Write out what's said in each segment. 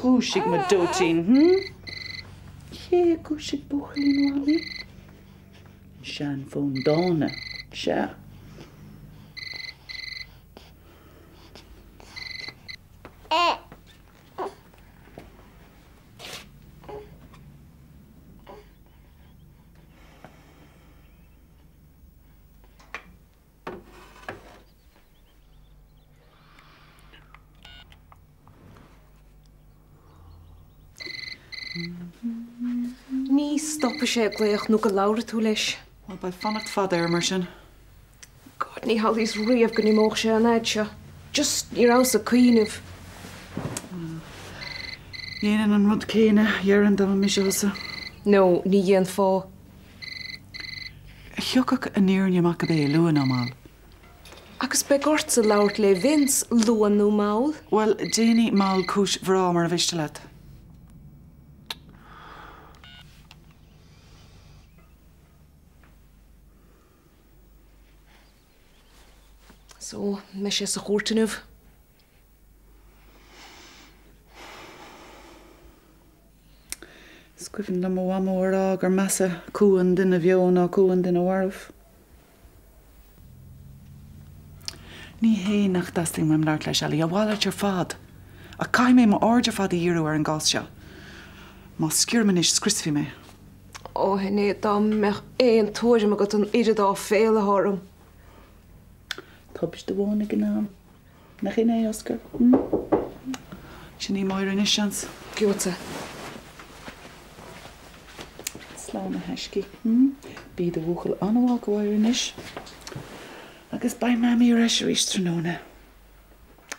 dhúisigh mo dóitín, hm? Cé a dhúisigh buachaillín Mhamaí? An seanfhón dána, sea. Ní stopfaidh sé ag glaoch nó go labhraidh tú leis. Bhuel, beidh fanacht fada air mar sin. God, ní shamhlaíos riamh go n-imeodh sé an fhad seo. Just ní rabhas ag cuimhneamh. Dhéanfainn an rud céanna, dhéarfainn, dá mba mise thusa. No, ní dhéanfá. Thiocfadh an fhírinne amach cibé, luath nó mall. Agus beidh ortsa labhairt le Vince, luath nó mall. Bhuel, déanfaidh mall cúis bhreá mura mhiste leat. So, an mbeidh sé sa chúirt inniu? Is cuimhin liom mo mhamó a rá gur measa cumha an duine bheo ná cumha an duine mhairbh. Ní hé nach dteastaíonn uaim labhairt leis, Ellie, a mhalairt ar fad. Ach caithfidh mé m'aird ar fad a dhíriú ar an gcás seo. Má sciorraim anois, scriosfaí mé. Ó, a Shinéad, dá mbeadh aon tuairim agat an oiread áiféala atá orm. Tubaiste amháin ag an am. Nach in é, Oscar? Hm? Sin í Máire anois, seans. Giota. Slán a thaiscí. Hm? Bí i do bhuachaill an-mhaith, a Mháire, anois. Agus beidh Mamaí ar ais arís tráthnóna.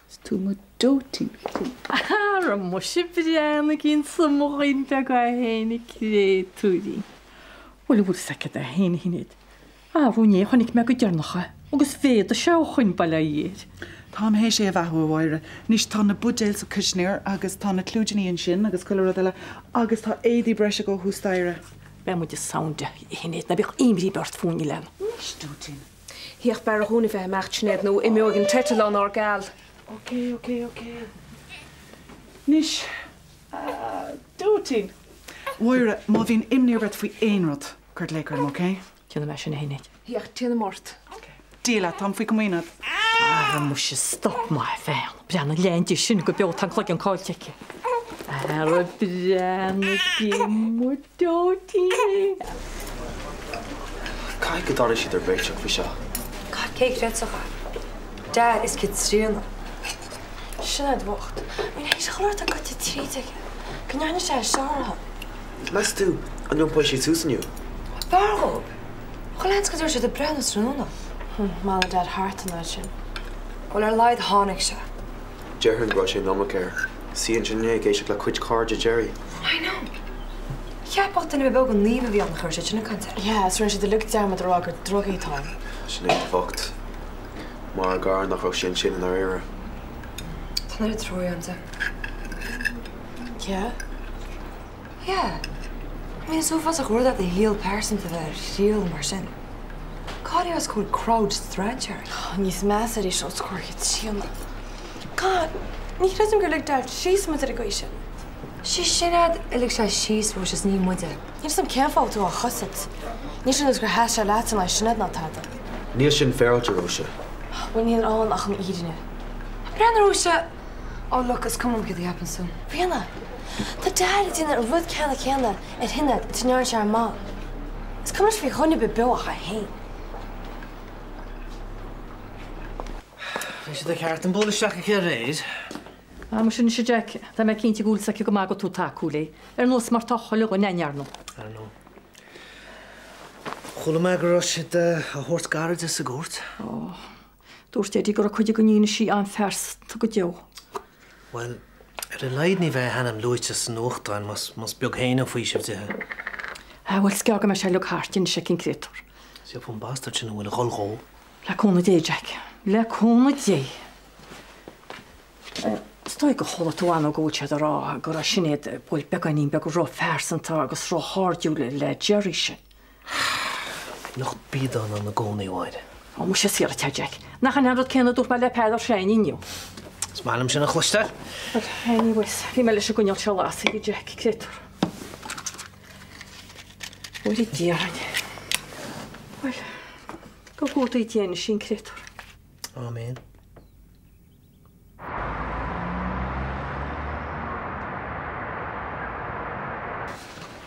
Is tú mo dóitín. Ara muise breathnaigí anso mo ghin beag é féin a créatúirín. Bhuel, an bhfuil fhios aici é féin a Shinéad. Arú inné a chonaic mé go deireanach é agus mhéadaigh sé ó shoin, bail ó Dhia air. Táim théis é a bheathú, a Mháire. Anois tá na buidéil sa chuisneoir agus tá na clúidíní ansin agus chuile rud eile agus tá éadaí breise dhó thuas staighre. Beidh muid i sound a Shinéad, ná bíodh imní ar bith ort fúinn, a leanbh. Anois, Dóitín. Ach b'fhearr dhúinn a bheith ag imeacht, Sinéad, nó imeoidh an t-eitleán ár gceal. Ok, ok, ok. Anois, a Dóitín. Mháire, má bhíonn imní ar bith ort faoi aon rud, cuir glaoch orm, ok? Déanfaidh mé sin a Shinéad. Ach téanam ort. Dia leat, táim faoi chomaoin agat. Ara muise stop maith bhean. Breathnaigh lean di sin go beo tá an cloigeann caillte aici. Ara breathnaigí mo dóitín. Caithfidh go dtarlaigh siad ar réiteach faoi seo. God, cé chreidfeadh é? Dad is Caitríona. Sinéad bhocht. I mean, théis chuile rud atá goite tríd aici. Go ndearna sé é seo orthu. Meas tú an iompóidh siad suas inniu? B'fhearr dhóibh. Chuile sheans go dtabharfaidh siad a breithiúnas tráthnóna. Mall Dad thart an fhad sin. Bhuel, ar a laghad tháinig sé. Déarfainn go raibh sé an iomarca air. Suí ansin inné ag éisteacht le cuid cairde Gerry. I know. Cheapfadh duine ar bith gur naomh a bhí ann nach raibh siad sin ag caint air. Yeah, is rinne siad uilig dearmad a rá gur drugaí atá ann. Sinéad bhocht. Máire gar nach raibh sí ansin i ndáiríre. Tá an oiread trua agam di. Yeah? Yeah. I mean is uafásach rud é do shaol pearsanta a bheith ar thriail mar sin. Cá háirithe os comhair crowd strainséirí. Níos measa arís os comhair Chaitríona. God, ní chreidim gur lig Dad síos muid ar an gcaoi sin. Sí Sinéad a lig sé síos Róise is ní muide. Níl 'fhios a'm cén fáth a bhfuil tú á chosaint. Níl sé ar nós gur sheas sé leat in aghaidh Sinéad ná tada. Níl sin féaráilte, Róise. Bhuel níl ann ach an fhírinne. Breathnaigh Róise! Oh look, is cuma liom céard a cheapann tú. Ríona, Tá Dad ag déanamh an rud ceannann céanna ar Shinéad is a ndearna sé ar Mham. Is cuma leis faoi dhuine ar bith beo ach é féin. Bhí siad ag ceart an bualadh isteach aici aréir. Ah, muise anois a Jack, tá mé cinnte go bhfuil 's aici go maith go tú tacú léi, ar nós mar tá chuile dhuine againn, ar ndóigh. Ar ndóigh. Chuala mé go raibh siad á thabhairt gar di sa gcúirt. Ó, dúirt Eddie go raibh cuid den fhianaise an-phearsanta go deo. Bhuel, ar a laghad ní bheidh a hainm luaite sna nuachtáin, más beag féin an faoiseamh dithe. Ah, bhuel, is gearr go mbeidh sé uilig thart, anois ag an gcréatúr. Is é an bastard sin a bhfuil a dhul dhó. Le cúnamh Dé, Jack. Le cúnamh Dé. Is dóigh gur chuala tú ann go bhfuil siad ag rá go raibh Sinéad bhuel beagáinín beag róphearsanta agus róchairdiúil le Gerry sin. Lucht bíodáin ann i gcónaí, a Mháire. Ó, muise is fíor duit é, Jack. Nach in é an rud céanna a dúirt mé le Peadar Sheáin inniu? Is maith liom sin a chloisteáil. But anyways, bhí mé leis an gcoinneal seo lasta ag Jack, créatúr. Mhuire Dia orainn. Bhuel, go gcumhdaí Dia anois an créatúr. Amen.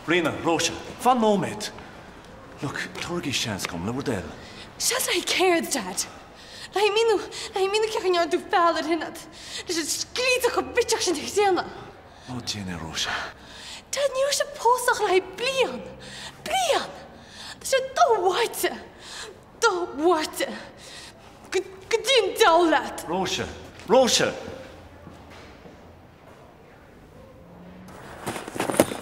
Ríona, Róise, fan nóiméad! Look, tabhairigí seans dom, le bhur dtoil. Seans le haghaidh céard, Dad? Le haghaidh míniú, le haghaidh míniú cén chaoi a ndearna tú feall ar Shinéad, leis an scríteach bitseach sin de Chaitríona. Ná déan é, Róise. Dad, ní raibh sibh pósta ach le haghaidh bliain! Bliain! Tá sé do-mhaite! Do-mhaite! Go, go dtí an diabhal leat! Róise! Róise!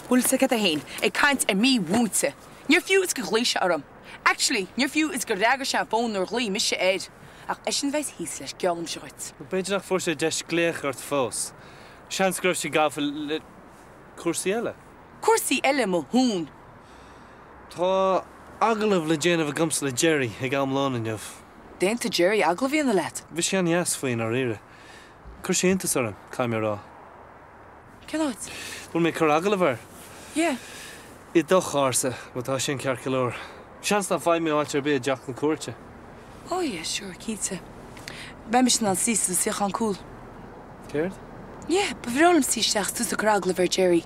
Bhfuil 's agat é fhéin ag caint ar mí-mhúinte. Níor fiú is gur ghlaoigh sé orm. Actually, níor fiú is gur fhreagair sé an fón nuair a ghlaoigh mise air. Ach eisean a bheas thíos leis, geallaimse dhuit. B'fhéidir nach bhfuair sé deis glaoch ort fós. Seans go raibh sé gafa le cúrsaí eile. Cúrsaí eile mo thún! Tá agallamh le déanamh agamsa le Gerry ag am lóin inniu. D'aontaigh Gerry agallamh a dhéanamh leat? Bhí sé an-deas faoi i ndáiríre. Chuir sé iontas orm, caithfidh mé a rá. Cén áit? Bhfuil mé ag cur agallamh air? Yeah. I do charr-sa, má tá sin ceart go leor. Seans nach bhfaighidh mé áit ar bith i dteach na cúirte. Oh yeah, sure, cinnte. Beidh mise in ann suí sa suíochán cúil. Céard? Yeah, ba bhreá liom suí isteach is tusa ag cur agallamh ar Gerry.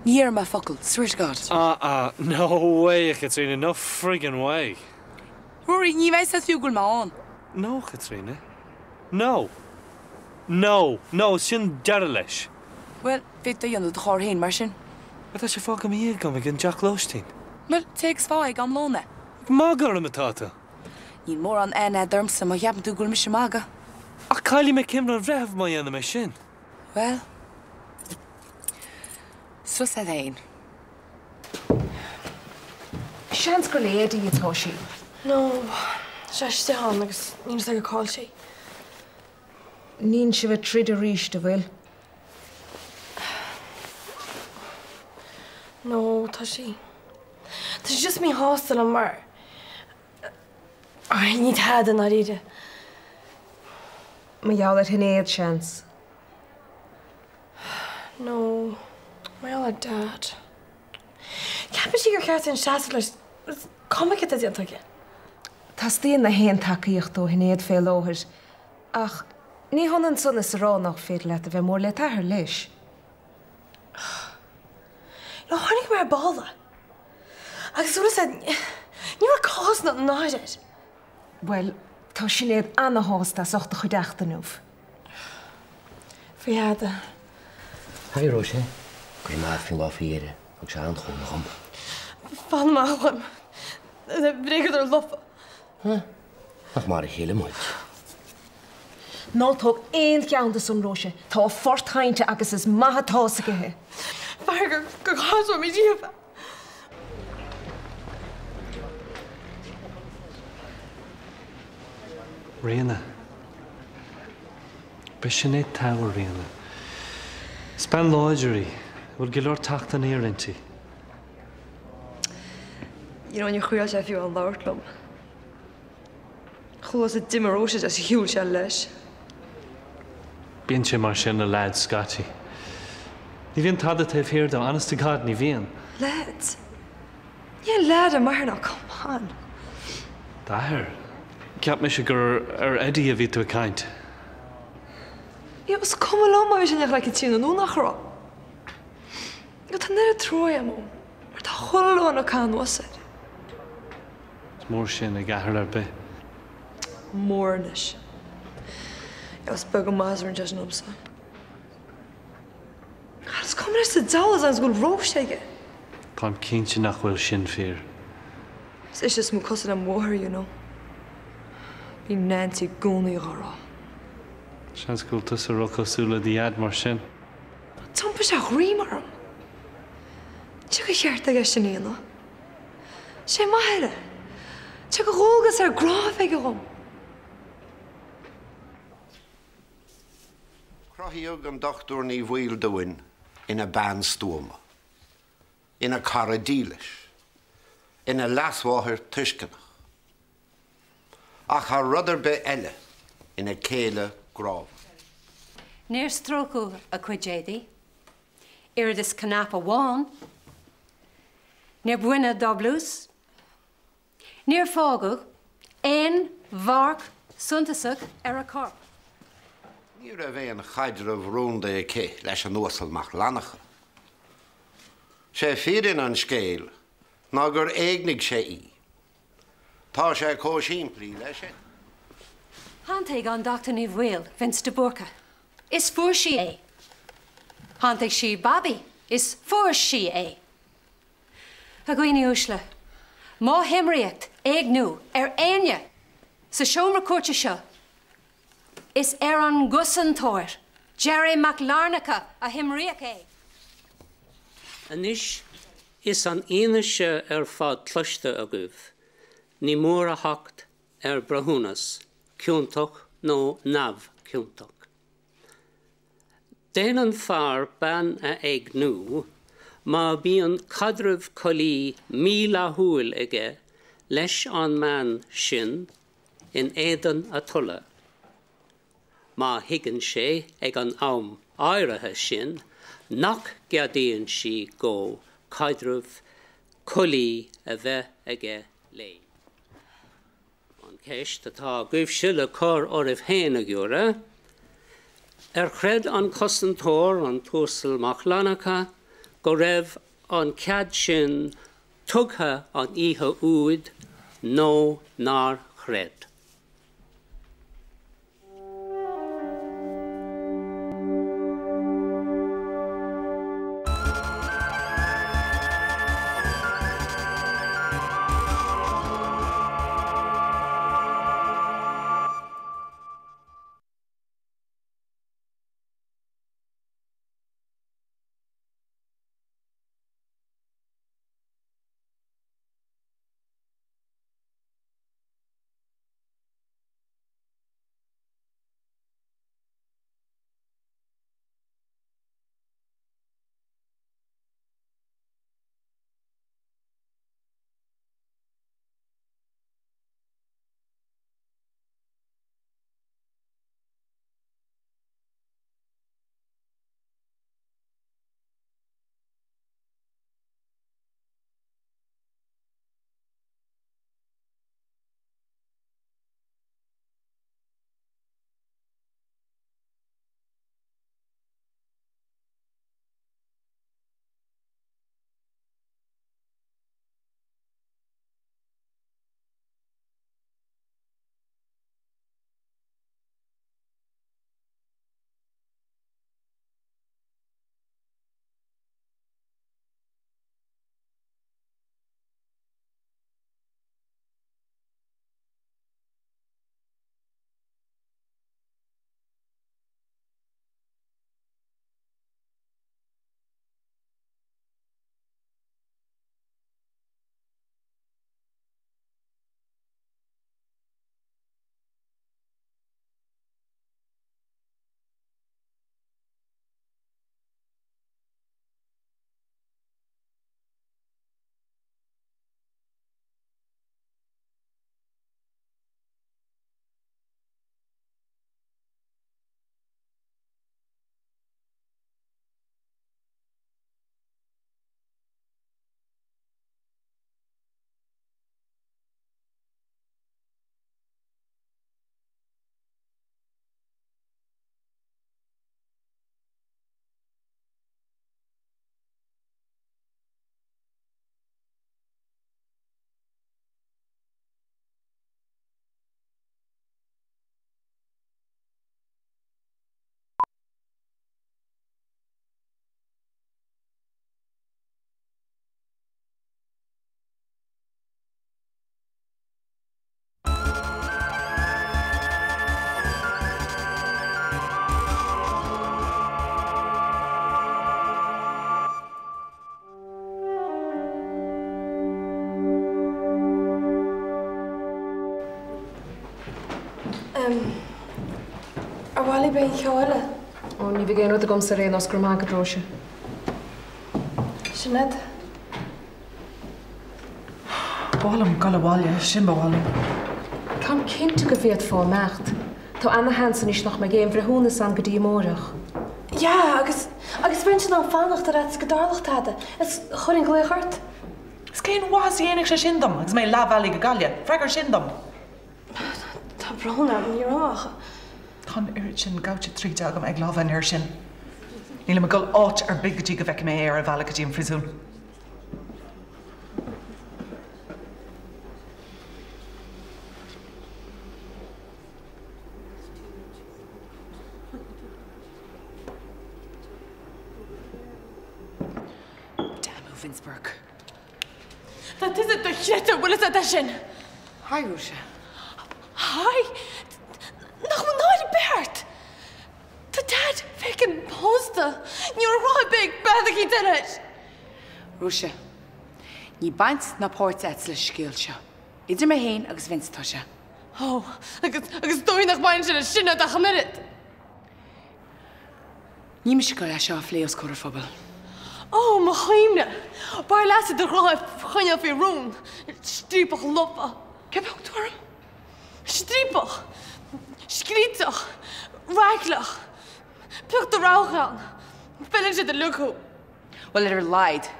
Ní dhéarfaidh mé focal, swear to God. Ah ah, no way, a Chaitríona, no friggin' way. Rory, ní bheidh 's agat fiú go bhfuil mé ann. No, a Chaitríona. No! No! No! Sin deireadh leis! Bhuel, féadfaidh tú a dhéanamh i do charr féin mar sin. Ach tá sé fágtha i mo dhiaidh agam ag an dteach lóistín. Bhuel, téigh agus faigh ag am lóin é. Ag magadh orm atá tú! Níl mórán aithne agat ormsa má cheapann tú go bhfuil mise ag magadh. Ach caillfidh mé cuimhne an bhreithimh má dhéanaim é sin. Bhuel, suas leat féin. Seans gur le Eddie atá sí. No, tá sé istigh ann agus níl fhios aige cá bhfuil sí. Níl sibh ag troid arís, an bhfuil? No, tá sí. Tá sí just míshásta liom mar. Ní tada i ndáiríre. Mar gheall ar Shinéad, seans. No, mar gheall ar Dad. Ceapann sí gur cheart dúinn seasamh leis, is cuma céard atá déanta aige. Teastaíonn na haon tacaíocht ó Shinéad fé láthair, ach ní hionann san is a rá nach féidir leat a bheith mór le t'athair leis. No, tháinig mé ar ball agus bhfuil fhios a'd, ní raibh cás ná náire air. Bhuel, tá Sinéad ana-shásta as ucht do chuideachta inniu. Faoi thada. Haigh, a Róise. Go raibh maith agat faoin lá faoi dheireadh. Thug sé an-chúnamh dhom. Fan amach uaim. Bréagadóir lofa. Huh? Nach mar a chéile muid. Ná tóg aon cheann de san, Róise. Tá a phort sheinnte agus is maith atá 's aige é. Fear gur gur chas mé riamh. Ríona. Beidh Sinéad togha, a Ríona. Is bean láidir í, a bhfuil go leor teacht aniar inti. You know, níor thriail sé fiú amháin labhairt liom. Chuala d'imigh Róise de is shiúil sé leis. Bíonn sé mar sin le leaids scaití. Ní bhíonn tada taobh thiar dó, honest to God, ní bhíonn. Leaids? Ní haon leaid é m'athair now, come on. D'athair? Cheap mise gur ar Eddie a bhí tú ag caint. Yeah, is cuma liom má bhí sé in éineacht le Caitríona nó nach raibh. You know, tá an oiread trua agam dó, mar tá chuile dhuine ag caitheamh anuas air. Is mór sin ag athair ar bith. Mór anois. Is beag an maitheas a rinne sé sin domsa. Is cuma leis sa diabhal as go bhfuil Róise aige. Táim cinnte nach bhfuil sin fíor. Is ise is mó cosúil le máthair, you know. Bíonn Nancy i gcónaí dhá rá. Seans go bhfuil tusa róchosúil le do dhaid mar sin. D'iompaigh sé a dhroim orm. Níl sé de cheart aige sin a dhéanamh. Sé m'athair é. Tá sé de dhualgas air grá a bheith aige dhom. Cruthaíodh an Dr Ní Bhaoill dúinn ina bean stuama, ina cara dílis, ina leasmháthair tuisceanach, ach thar rud ar bith eile, ina céile grámhar. Níor stróiceadh a cuid éadaí, oiread is cnaipe amháin. Níor baineadh dá blús. Níor fágadh aon mharc suntasach ar a corp. Ní raibh aon chaidreamh rúnda aici leis an Uasal Mac Fhlannchadha. Sé fírinne an scéil ná gur éignigh sé í. Tá sé chomh simplí leis sin. Shantaigh an Dr Ní Bhaoill Vince de Búrca is fuair sí é. Shantaigh sí Bobby is fuair sí é. A dhaoine uaisle, má himríodh éigniú ar éinne sa seomra cúirte seo, is ar an gcosantóir, Gerry Mac Fhlannchadha, a himríodh é. Anois is an fhianaise ar fad cloiste agaibh, ní mór a theacht ar bhreithiúnas, ciontach nó neamhchiontach. Déanann fear bean a éigniú má bhíonn caidreamh collaí mídhleathúil aige leis an mbean sin in éadan a tola. Má thuigeann sé ag an am áirithe sin nach gceadaíonn sí dhó caidreamh collaí a bheith aige léi. An cheist atá agaibhse le cur oraibh féin, a ghiúiré, ar chreid an cosantóir, an tUasal Mac Fhlannchadha, go raibh an cead sin tugtha an oíche úd nó nár chreid? Ar mhaith libh aon cheo eile? Ó, ní bheidh aon rud agamsa ar aon nós, go raibh maith agat, Róise. Sinéad. Ba mhaith liom dul abhaile, sin ba mhaith liom. Táim cinnte go bhféadfá imeacht. Tá ana-sheans anois nach mbeidh aon bhreithiúnas ann go dtí amárach. Yeah, agus, agus bheinnse in ann fanacht ar fhaitíos go dtarlódh tada, is chuirfinn glaoch ort. Is cén mhaitheas a dhéanfadh sé sin dom agus mé leath bealaigh go Gaillimh? Freagair sin dom! Tá brón orm, ní raibh ach. Tá an oiread sin gaibhte tríd agam ag lámha an fhir sin. Nílim ag dul áit ar bith go dtí go bhfeicfidh mé é ar a bhealach go dtí an phríosún. Damn you, Vince Burke. Tá tusa dochreidte, an bhfuil fhios agat é sin? Hi, Róise. Hi? Nach bhfuil náire ar bith ort? Tá Dad feckin' pósta. Ní raibh grá ar bith ag bean eicínt eile air. Róise, ní baint ná páirt agat leis an scéal seo. Idir mé féin agus Vince atá sé. Ó, agus, agus dóigh nach mbaineann sé le Sinéad ach an oiread. Ní mise ag goil é seo a phlé os comhair an phobail. Ó, mo chuimhne! B'fhearr leatsa do ghrá a choinneáil faoi rún, striapach lofa. Céard a thug tú orm? Striapach! Scríteach! Raicleach! Pioc do rogha ceann. Feileann siad uilig thú. Bhuel, ar a laghad,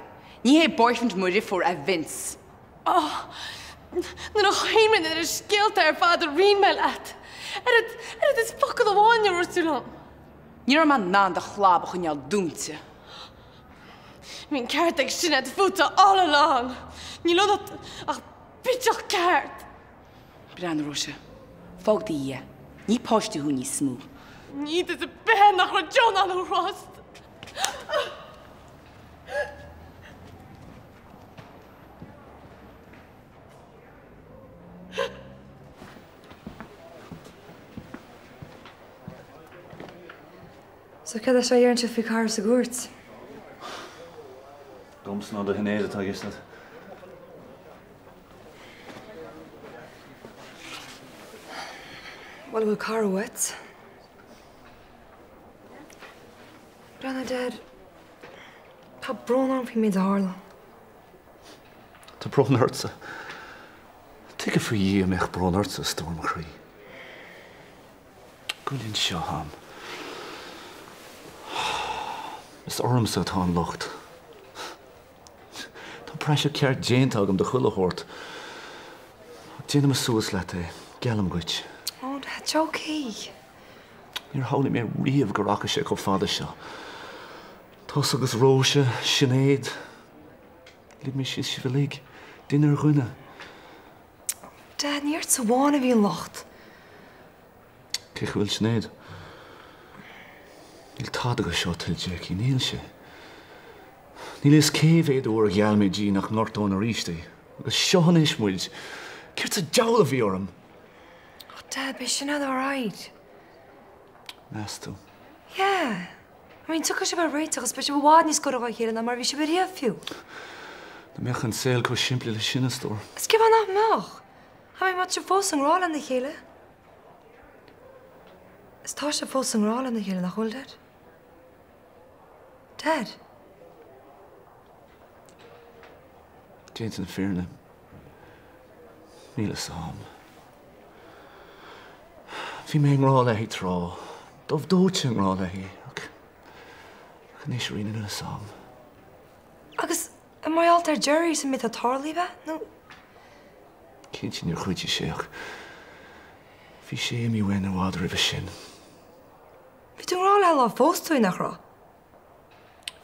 ní hé boyfriend mo dheirfiúr é Vince. Ó, nuair a chuimhním ar na scéalta ar fad a roinn mé leat, oiread, oiread is focal amháin níor dhúirt tú liom. Ní raibh mé in ann do chlab a choinneáil dúnta. Bhí an ceart ag Sinéad fútsa all along. Níl ionat ach bitseach ceart. Breathnaigh, Róise. Fág do Dhia. Ní páiste thú níos mó. Ní iontas ar bith é nach raibh Joe in ann thú a thrust. So céard é seo a dheireann siad faoi cara sa gcúirt? Domsa ná do Shinéad atá i gceist agat. Bhuel, an bhfuil cara uait? Breathnaigh, Dad. Tá brón orm faoin méid a tharla. Tá brón ortsa. Tuige faoi Dhia a mbeadh brón ortsa, a stór mo chroí? Goil anseo a'm. Is ormsa atá an locht. Tá praiseach ceart déanta agam de chuile shórt. Ach déanfaidh mé suas leat é, geallaim dhuit. Oh, Dad, it's okay. Níor shamhlaigh mé riamh go rachadh sé chomh fada seo. Tusa agus Róise, Sinéad. Lig mé síos sibh uilig, duine ar dhuine. Dad, ní ortsa amháin a bhí an locht. Cén chaoi a bhfuil Sinéad? Níl tada de seo tuillte aici, níl sé. Níl a fhios cé mhéad uair a gheall mé di nach ngortóinn arís í. Agus seo anois muid. Céard sa diabhal a bhí orm? Oh Dad, beidh Sinéad alright. Meas tú? Yeah. I mean, tiocfaidh sibh ar réiteach agus beidh sibh i bhfad níos gaire dá chéile ná mar a bhí sibh ariamh fiú. Dá mbeadh an saol chomh simplí leis sin, a stór. Is cén fáth nach mbeadh? I mean, má tá sibh fós i ngrá lena chéile. Is tá sibh fós i ngrá lena chéile, nach bhfuil, Dad? Dad? Déanta na fírinne, níl fhios a'm. Bhí mé i ngrá léi tráth, dubh dóite i ngrá léi, ach anois, a Ríona, níl fhios a'm. Agus an mar gheall ar Gerry is an méid atá tarlaithe, ab ea, nó? Cinnte níor chuidigh sé ach bhí sé imithe uainn i bhfad roimhe sin. Bhí tú i ngrá léi an lá a phós tú í, nach raibh?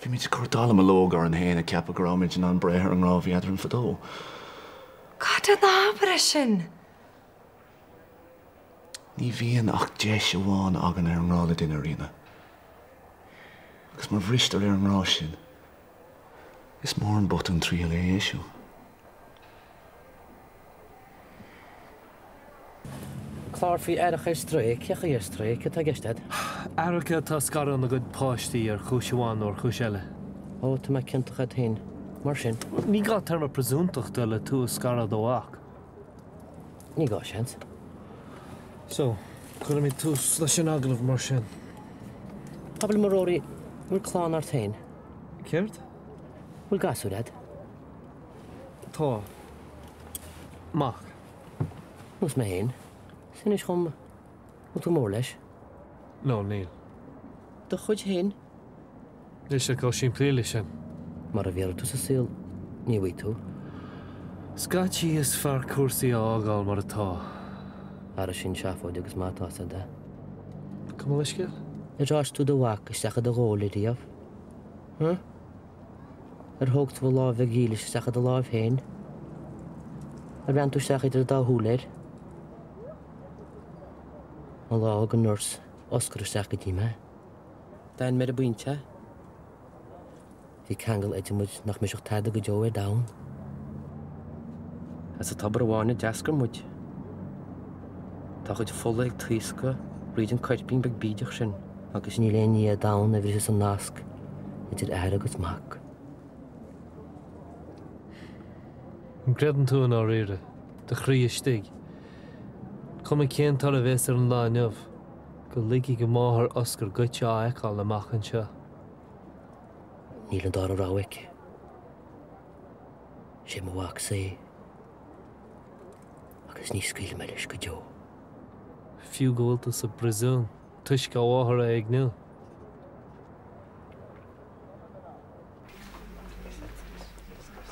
Bhí muid ag cur dallamullóg orainn féin ag ceapadh go raibh muid in ann breith ar an ngrá a bhí eadrainn fadó. God, Dad, ná habair é sin! Ní bhíonn ach deis amháin againn ar an ngrá le duine, a Ríona. Agus má bhristear ar an ngrá sin, is mór an botún triail é a dheisiú. Clár faoi aithreacha ar strae, cé chaoi ar strae, céard atá i gceist agat? Aithreacha atá ag scaradh óna gcuid páistí ar chúis amháin nó ar chúis eile. Ó, tá mé ciontach agat féin, mar sin. Ní gá téarma príosúntachta le tú a scaradh ó mhac. Ní gá, seans. So, cuirfimid tús leis an agallamh mar sin. Abair liom a Rory, an bhfuil clann ort féin? Céard? Bhfuil gasúir agat? Tá. Mac. Nós mé féin. Is inis dhom. Bhfuil tú mór leis? No, níl. Do chuid féin? Níl sé chomh simplí leis sin. Mar a bhéarfaidh tú sa saol, ní bhfaighidh tú. Scaití is fearr cúrsaí a fhágáil mar atá. Ara sin seafóid agus má tá sa de. Gabh mo leithscéal? Ar fháisc tú do mhac isteach i do ghoile riamh? Huh? Ar thóg tú a lámh bheag dhílis isteach i do láimh féin? Ar bhreathnaigh tú isteach idir a dá shúil air? An lá a thug an nurse Oscar isteach go dtí mé, d'fhan mé ar an bpointe. Bhí ceangal idir muid nach mbrisfeadh tada go deo ar domhan. As an tobar amháin a d'eascair muid. Tá a chuid fola ag taoscadh fríd an coirpín beag bídeach sin. Agus níl aon ní ar domhan a bhrisfeas an nasc idir athair agus mac. An gcreideann tú i ndáiríre, do chroí istigh, cuma cén toradh a bhéas ar an lá inniu, go ligfidh máthair Oscar dhuit á fheiceáil amach anseo? Níl an dara rogha aici. Sé mo mhacsa é. Agus ní scaoilfidh mé leis go deo. Fiú go bhfuil tú sa bpríosún toisc a mháthair a éigniú.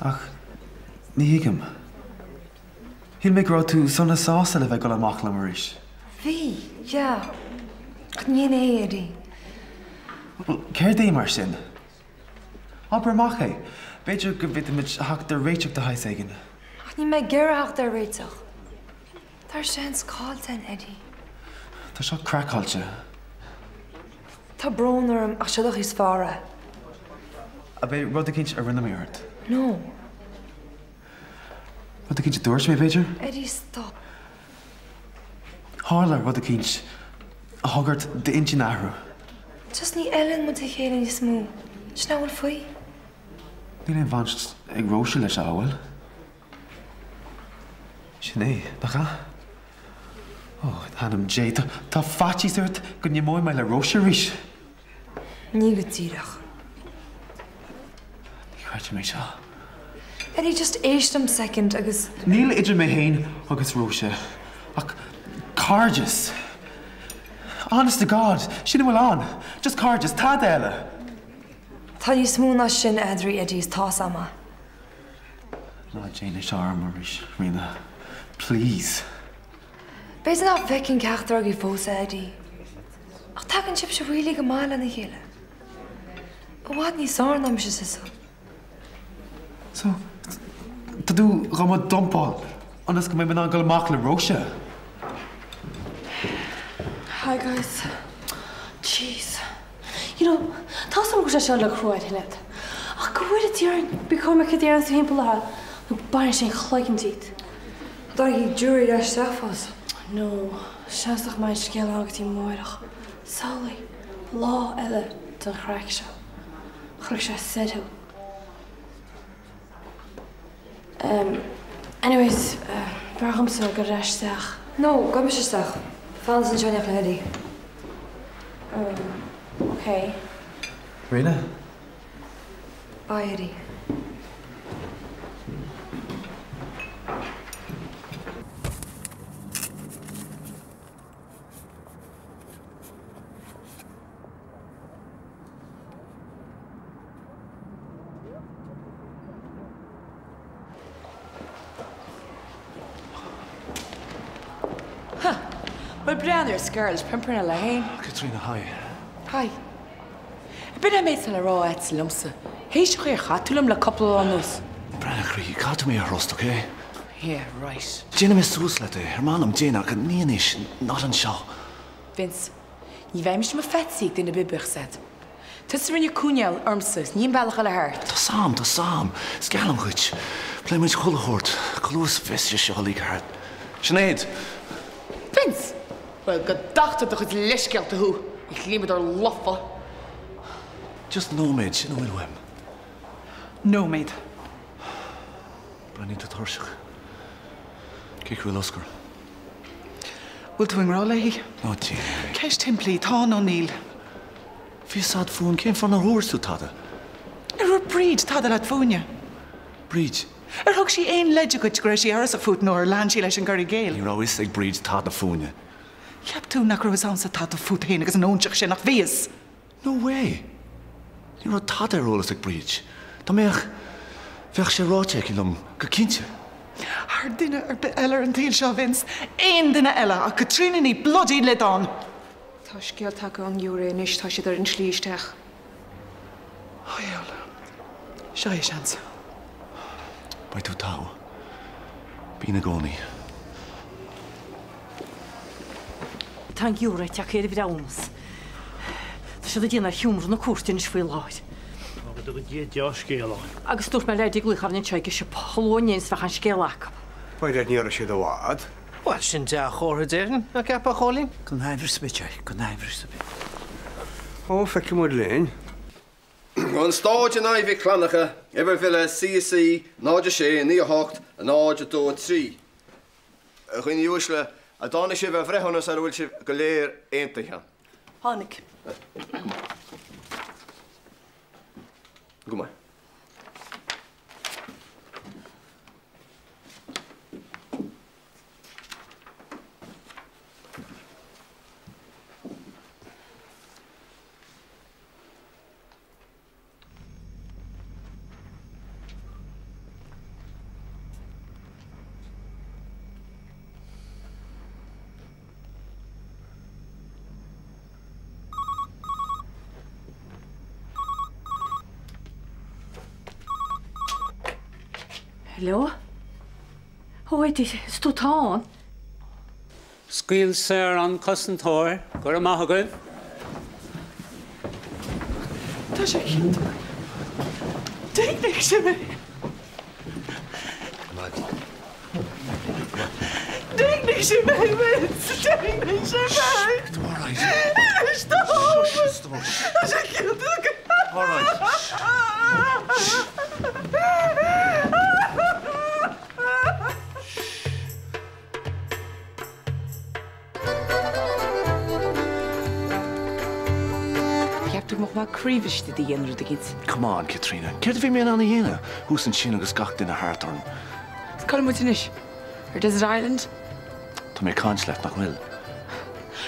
Ach ní thuigim. Shíl mé go raibh tú sona sásta le bheith ag dul amach liom arís. Bhí, yeah. Ach ní hin é, Eddie. Bhuel, céard é mar sin? Abair amach é. B'fhéidir go bhféadfaimid theacht ar réiteach de shaghas éigin. Ach níl mé ag iarraidh theacht ar réiteach. Tá ár seans caillte againn, Eddie. Tá seo craiceáilte. Tá brón orm ach seo an chaoi is fearr é. Ab é rud eicínt a rinne mé ort? No. Rud eicínt a dúirt mé, b'fhéidir? Eddie, stop. Tharla rud eicínt a thug ort d'intinn a athrú. Just ní fheileann muid a chéile níos mó. Sin a bhfuil faoi. Níl aon bhaint ag Róise leis seo, an bhfuil? Sin é, nach ea? Ó, in ainm Dé, tá faitíos ort go n-imeoidh mé le Róise arís? Ní go díreach. Ní chreidim é seo. Eddie, just éist liom soicind agus. Níl idir mé féin agus Róise ach cairdeas. Honest to God, sin a bhfuil ann. Just cairdeas, tada eile. Tá níos mó ná sin eadraibh, Eddie, is tá's a'm é. Ná déan é seo orm arís, Ríona. Please. B'fhéidir nach bhfeiceann ceachtar agaibh fós é, Eddie. Ach tagann sibhse really go maith lena chéile. I bhfad níos fearr ná mise is tusa. So, tá tú dhá mo dumpáil ionas go mbeidh mé in ann dul amach le Róise? Hi guys. Jeez. You know, tá 's agam go bhfuil sé seo uilig crua air Shinéad. Ach go bhfóire Dia orainn, bí cúramach céard a deireann tú thimpeall orthu nó bainfidh sé an chloigeann díot. An dtáinig jury ar ais isteach fós? No, seans nach mbeidh an scéal ann go dtí amárach. Samhlaigh, lá eile den chraic seo. Chuirfeadh sé soir thú. Em, anyways, b'fhearr dhomsa dul ar ais isteach. No, gabh mise isteach. Fan anseo in éineacht le hEddie. Em, ok. Ríona? Bye, Eddie. Huh. Bhuel breathnaigh ar Scarlet Pimpernel é féin. Caitríona, hi. Hi. B'in é an méid atá le rá agat liomsa. Théis an chaoi ar chaith tú liom le cúpla lá anuas. Breathnaigh, a chroí, caithfidh tú mé a thrust, ok? Yeah, right. Déanfaidh mé suas leat é, ar m'anam, déan, ach ní anois, not anseo. Vince, ní bheidh mise i mo phatsy ag duine ar bith, bíodh 's agat. Tusa a rinne cúinneáil ormsa is ní an bealach eile thart. Tá 's a'm, tá 's a'm. Is geallaim dhuit. Pléifidh muid chuile shórt, chomh luath is a bheas sé seo uilig thart. Sinéad! Vince! Bhuel, go dtachta do chuid leithscéalta thú, a ghlíomadóir lofa! Just nóiméad, sin a bhfuil uaim. Nóiméad. Breathnaíonn tú tuirseach. Cén chaoi a bhfuil Oscar? Bhfuil tú i ngrá léi? Ná déan é. Ceist shimplí, tá nó níl? Bhí 'fhios a'd fúinn, cén fáth nár dhúirt tú tada? Ar dhúirt Bríd tada leat fúinne? Bríd? Ar thug sí aon leide dhuit go raibh sí amhrasach fút nó ar lean sí leis an gcur i gcéill? Ní raibh 'fhios ag Bríd tada fúinne. Cheap tú nach raibh fhios a'msa tada fút fhéin agus an óinseach sin ach bhí fhios! No way! Ní raibh tada ar eolas ag Bríd. Dá mbeadh, bheadh sé ráite aici liom go cinnte. Thar duine ar bith eile ar an tsaol seo, a Vince. Aon duine eile ach Caitríona Ní bloody Liodáin! Tá scéal tagtha ón ngiúiré anois, tá siad ar an tslí isteach. Ó dheabhail. Seo é seans. Beidh tú togha. Bíonn i gcónaí. Tá an giúiré tagtha ar an bhreithiúnas. Tá siad ag déanamh ar sheomra na cúirte anois faoi láthair. Ó, go dtuga Dia dea-scéala dhúinn. Agus dúirt mé le Eddie glaoch orainn anseo ag an siopa chomh luath inné is bheadh an scéal acu. B'fhéidir ní raibh siad i bhfad. Bhuel, sin dea-chomhartha déarfainn, nach gceapfá, a Chóilín? Gan aimhreas ar bith, gan aimhreas ar bith. Ó, feicfidh muid linn. An Stáit in aghaidh Mhic Fhlannacha, uimhir bhille CC 0 6 9 8 0 2 3. A dhaoine uaisle, an dtáinig sibh ar bhreithiúnas ar a bhfuil sibh go léir aontaithe? Tháinig. Go maith. Hello? Ó, Eddie, is tú atá ann? Scaoil saor an cosantóir, go raibh maith agaibh. Tá sé ciontach. D'éignigh sé mé. D'éignigh sé mé, Vince. D'éignigh sé mé. All right. Stop. Shush, Tá sé ciontach. All right. Cheap tú go mbeadh maith croíbhriste di a dhéanamh rud eicínt. Come on, Caitríona. Céard a bhí mé in ann a dhéanamh thuas ansin agus gach duine thart orm? Is cá bhfuil muid anois? Ar Desert Island? Tá mé ag caint leat, nach bhfuil?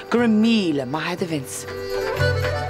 Go raibh míle maith agat, a Vince.